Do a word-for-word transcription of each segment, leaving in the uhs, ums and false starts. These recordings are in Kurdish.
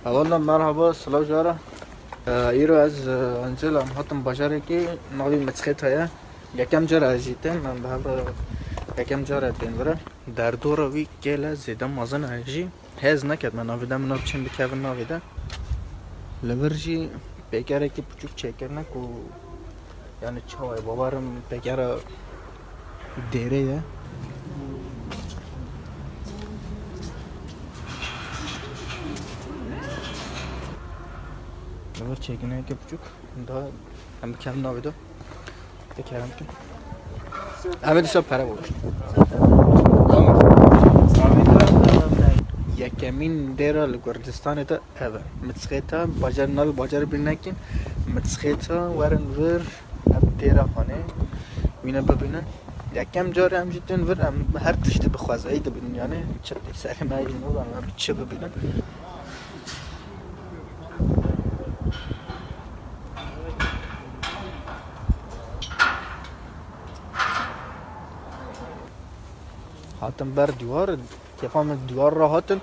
Hevalno, merhaba, silav ji we re. E, îro ez, e, Angela, em hatin bajarekî navê Mitsxêta ye. Yekem car ez jî tên, em bi hev re yekem car e tên vira. Derdora wî kêle zêde mezin e jî. Hez neket me navê de, min nav çin bikevin navê de. Li vir jî pêkerekî piçûk çêkirine ku, yani çawa ye, bawerim pêkera dêrê ye. Li vir çêkineyeke piçûk. Da em bikevin navê de. Te kerem kin. Em ê dîsa pere bû. Yekemîn dêra li Kurdistanê de ev e. Mitsxêta, bajar navê bajarê bîr nekin. Mitsxêta, werin vir, ev dêra xanê. Wîne bibînin. Yekem car em jî tên vir, em her tiştî bi xwezayî dibînin. Yani çi tê serê me jî nizanim em çi bibînin. Hatin ber dîwar, kefa min dîwar re hatin.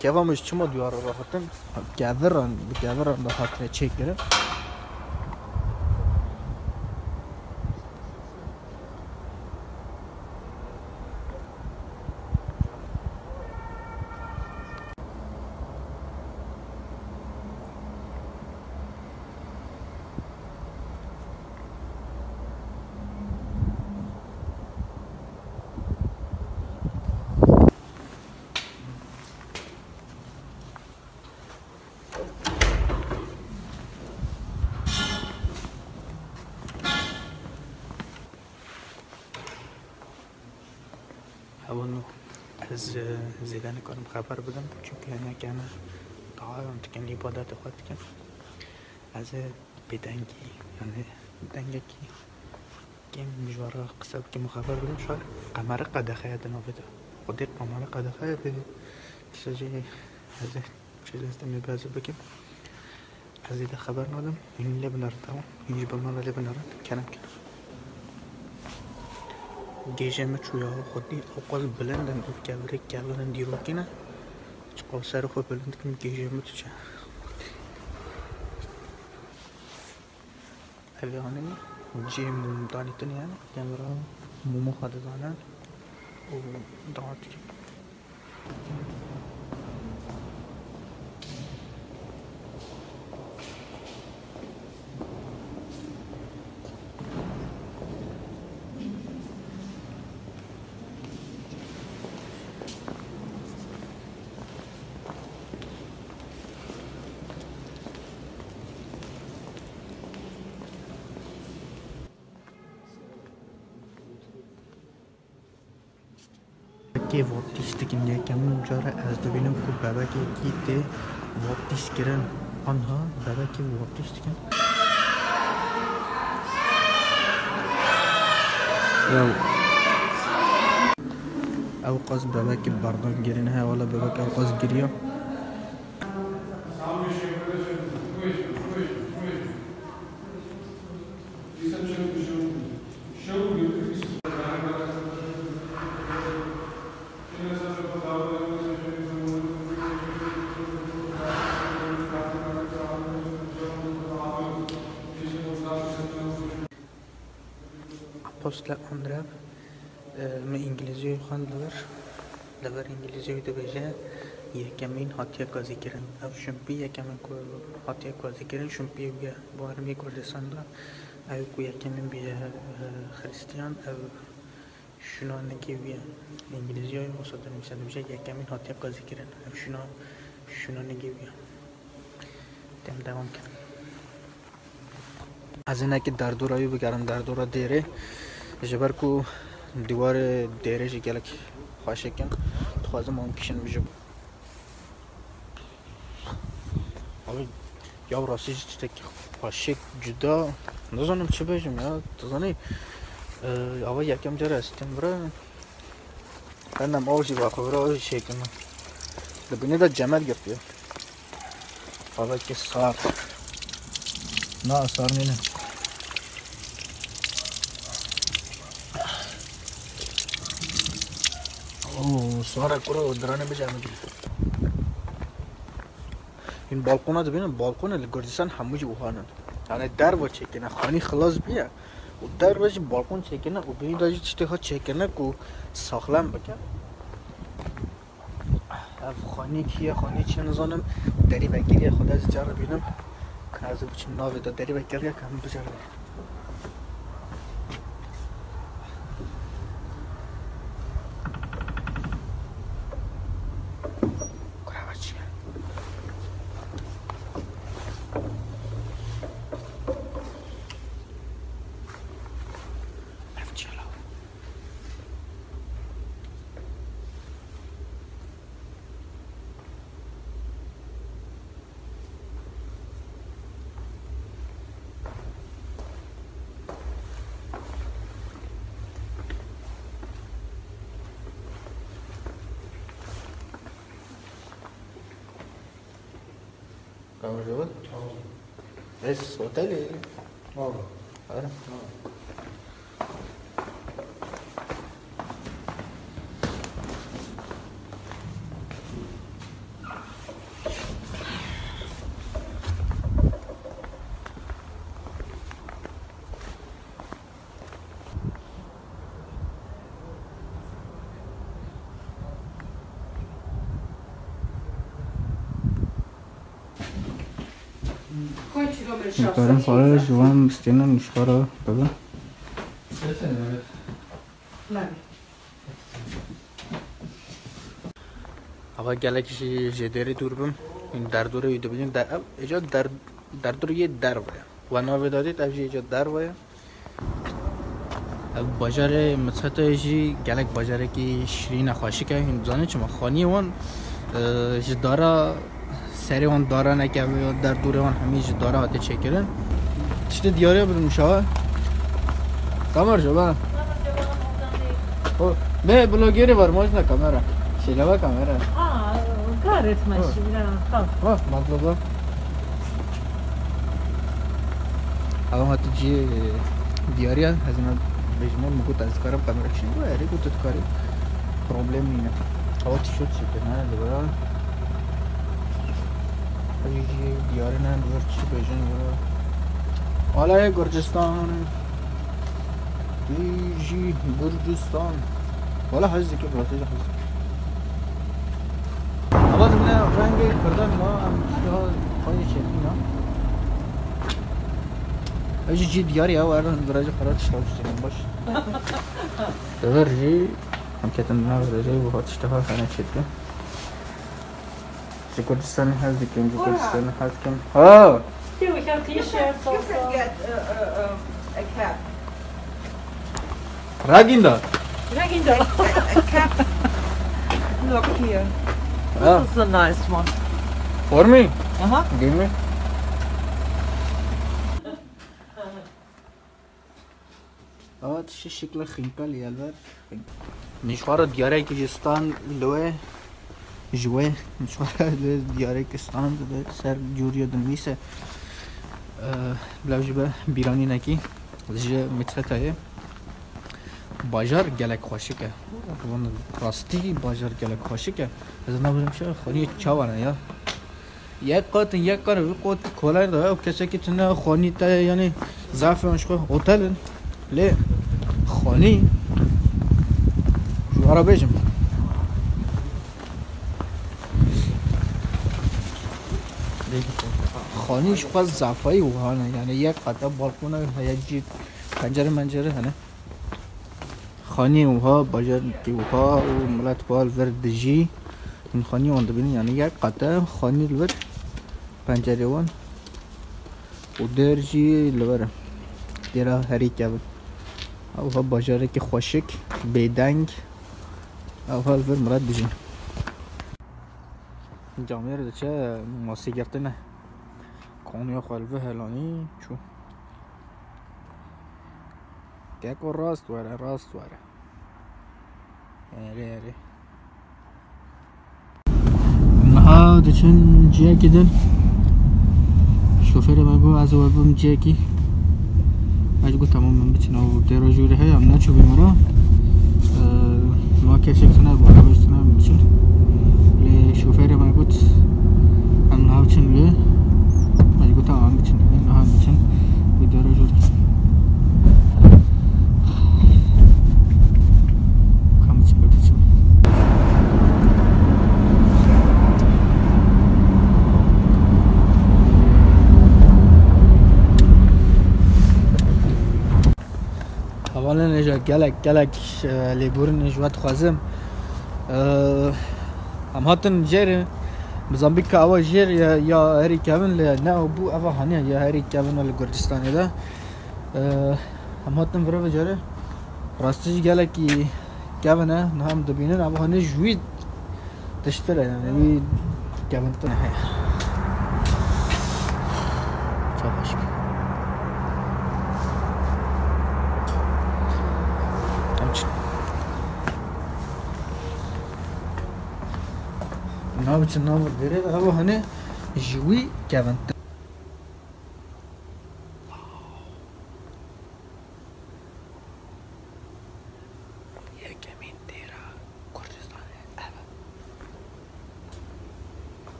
Kefa min ji çima dîwar re hatin? Keviran, bi keviran de hatine çêkirin. Hevalno, ez, e, zêde nikarim xeber bidim, çunke hinekî hene dawam dikin, îbadetê xwe dikin. Ez ê bêdengî, yani dengekî kêm ji we re qise bikim û xeber bidim. Şar qemere qedexeye di navê de. Xwedê qemere qedexeye bi tişta jî ez ê çi destê min bi ez ê bikim. Ez ê de xeber nadim. Hûn lê binerin, tamam. Hûn jî bi min re lê binerin. Kerem kin. Gêjê min çûya xwedî ewqas bilind in û kevirê kevin in dîrokî ne. Çiqas serê xwe bilind kim gêjê min diçe. Ev ê anî cihê mûm danîtin e, demira mûmê xwe didane û dawet dikin. Bebekê vaptîs dikin. Yekem cara ez dibînim ku bebekekî tê vaptîs kirin. Anha bebekê vaptîs dikin. Ew, ew qas bebekê berdan girîne he, wela bebek ew qas giriya. Apostle Andrew, e, min îngilîzî xwend li vir. Li vir îngilîzî wî dibêje, yekemîn hatiye gazîkirin. Ev şumpî yekemîn ku hatiye gazîkirin, şumpiyê wî ye. Bi warmiyê Kurdistan de ew ku yekemîn bûye, e, Xristiyan, ev şûna nigê wî ye. Îngilîzî ye, wisa dinivîse dibêje, yekemîn hatiye gazîkirin. Ev şûna, şûna nigê wî ye. Dem devam kirin. Ez hinekî derdora wî bigerim, derdora dêrê. Ji ber ku dîwarê dêrê jî gelek xweşik in. Dixwazim em kişin ji bo. Abi, ya rastî jî tiştekî xweşik, cuda. Nizanim çi bêjim ya. Tu zanî, e, ava yekem car ez têm vira. Bendem av jî va xwe vira, av jî çêkirine. Di binê de cemer girtiye. Avekî sar. Na, sar nîne. Oo, Nara kuro, drone bije, em dî. Hîn balkona dibînin, balkonê li Gurcistan hemû jî wiha ne. Yani derva çêkirine, xanî xilas bûye û derva jî balkon çêkirine û binî de jî tiştê ha çêkirine ku saxlem bike. Ev xanî kî ye, xanî çi nizanim, derî vekiriye, xwe de ez ceribînim. Ez ê biçim navê de derî vekiriye, ke em biceribînin. Tamam, Joel. Tamam. Es otel. Tamam. Ara. Tamam. Dikarin xwe ji wan stênin û ji xwe re bibin. Ava gelek jî ji derê dûr bim. Derdorê wî dibînin. Der-, ev, êca der-, derdorê yê derve ye. We navê dadît, ev jî êca derve ye. Ev bajarê Mitsxetê jî gelek bajarekî şirîn e, xweşik e. Hûn dizanin çima? Xaniyê wan, e, ji dara, serê wan daraneke ya derdorê wan hemî ji dara hate çêkirin. Tiştê diyariya bidim şawa. Tamam, Joba. Ho, me blogerê var, mojna kamera. Şêlava kamera. Aa, garet meşîra. Ha, matloba. Ew hati cihê diyariya, ez ina bêjim, min got ez dikarim kamera kişînim. Got erê, got tu dikarî. Problem nîne. Ew tişört çêkirine, li vira. Ev jî cihê diyarî ne, li vir çi bêjin, li vira. Alaya Gurcistan. Wî jî Gurcistan. Wala hez dike, bi rastî jî hez dike. Ama dibine rengê Kurdan ma, em tişta xwedê çêkî na. Ev jî cî diyar ya, wer virajê xwe re tişta tiştê baş. Li vir jî em ketin nav virajê, wiha tişta hene çêdike. Ji Kurdistanê hez dikim, ji Kurdistanê hez dikim. Ha! You can t-shirt also. You can get a, a, a, a cap. Raginda. Raginda. A, a cap. Look here. Ah. This is a nice one. For me? Uh-huh. Give me. Ava tiştê şikla xînka li yelver. Min ji xwe re diyareyekî jî stan li wê, ji wê, min ji xwe re li wê diyareyekî stan li ser cûriya dinivîse. Eh, bila ji be bîranînekî ji Mitsxetayê. Bajar gelek xweşik e. Rastî bajar gelek xweşik e. Ez nabirim şe xaniyê çawa ne ya. Yek qat in, yek qat in, wî qat kolay da, ew kesekî tune xanî te, yanî zaf in ji xwe otel in. Lê xanî, ji we re bêjim. Xanî ji xwe zafayî wiha ne, yanî yek qat e, balkona heye cî, pencere mencere hene. Xaniyên wiha, bajarkî wiha û milet wiha li vir dijî. Hûn xaniyê wan dibînin, yanî yek qat e xanî li vir pencerê wan û dêr jî li vir e. Dêra herî kevin. Ew ha bajarekî xweşik, bêdeng. Ew ha li vir milet dijî. Camêr diçe masî girtine. Konuya xwe li vir helanî çû. Keko rast were, rast were. Erê, erê. Niha diçin ciyekî din. Şofêrê me got, ez ê we bibim ciyekî. Ez got, tamam, min biçin, ew dêra jûrê heye, em neçûbî mira. Ee, ma keşek tune, barabêj tune, Lê şofêrê me got, em niha biçin wê. Me jî got, em biçin wê, niha em biçin wê dere jor. Kam çi biçin. Hevalên hêja, gelek, gelek, e, lêborînê ji we dixwazim. E, em hatin jêr, Mozambîka ewa jêr ya, ya herî kevin, lê ne ew bû, eva haniye ya herî kevin li Gurcistanê de. E, em hatin vir ve carê. Rastî jî gelekî kevin e, niha em dibînin, eva hanê ji wî Tiştir e yani, bir kevin heye. Çok hoş. Em çi-, ne biçim, ne bu? Dere de hava hani ji wî kevin. Yekemîn dêra Kurdistanê ev e.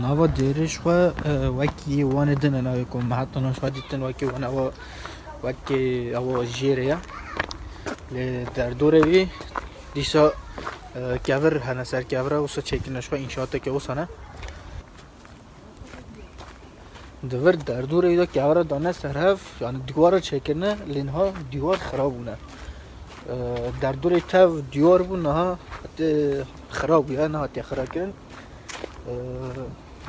Nava dêrê ji xwe, e, wekî wanê din e, navê ku me heta niha ji xwe dîtin, wekî wan ewa, wekî ewa jêrê ye. Lê derdorê wî dîsa, e, kevir hene ser kevira, wisa çêkirine ji xwe înşaateke wisa ne. Di vir derdorê de kevira dane ser hev, yani dîwara çêkirine, lê niha dîwar xira bûne. Ee, derdorê tev dîwar bû, niha hate xira bûye, nehatiye xira kirin. Ee,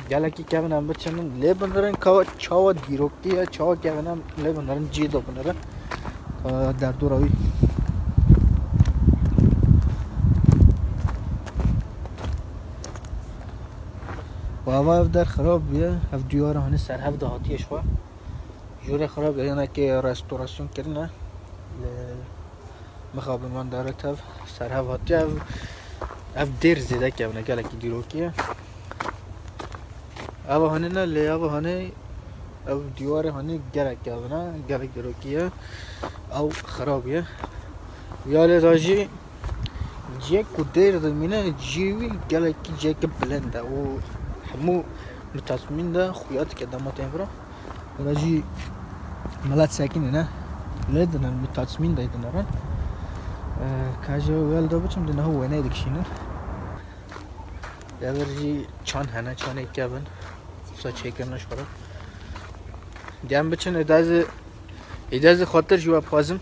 gelekî kevin em biçinin lê binirin, ka çawa dîroktiye, çawa kevin em lê binirin, cî de binirin. Ee, derdora wî. Û eva ev der xirab bûye. Ev diyara hani ser hev de hatiye ji xwe. Jûrê xirab bûye, hinekê restorasyon kirine. Lê mixabin van dare tev ser hev hatiye. Ev, ev dêr zêde kevine, gelekî dîrokî ye. Eva hani ne, lê eva hani ev dîwarê hani gelek kevine, gelek dîrokî ye. Ew xirab bûye. Ya lê da jî Cihê ku dêr dimîne, cihê wî gelekî cihekî bilind e û hemû mitasmîn de xuya dike dema tên vira. Vira jî milet sekinîne. Lê diner mitasmîn de dinere. Ka ji wê li de biçim, di niha wêneyê dikişînin. Devir jî çan hene, çanê kevin. Wisa çêkirine ji xwe re. Dem biçin, êdî ez ê, êdî ez ê xatir ji we bixwazim.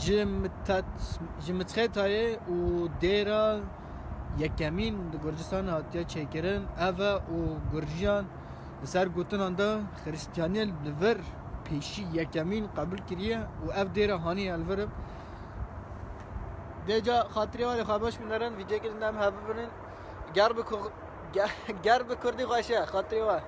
Ji Mithat-, ji Mitxetayê û dêra yekemîn di Gurcistanê hatiye çêkirin. Ev e û Gurjiyan li ser gotinan de Xiristiyaniyê li vir pêşî yekemîn qebûl kiriye û ev dêra hanî ye li vir. Dêca xatirê we lê xwe baş bînerin, vîdyoyekê din em hev bibinin. Ger bi ku-, ge-, ger bi kurdî xweş e, xatirê we.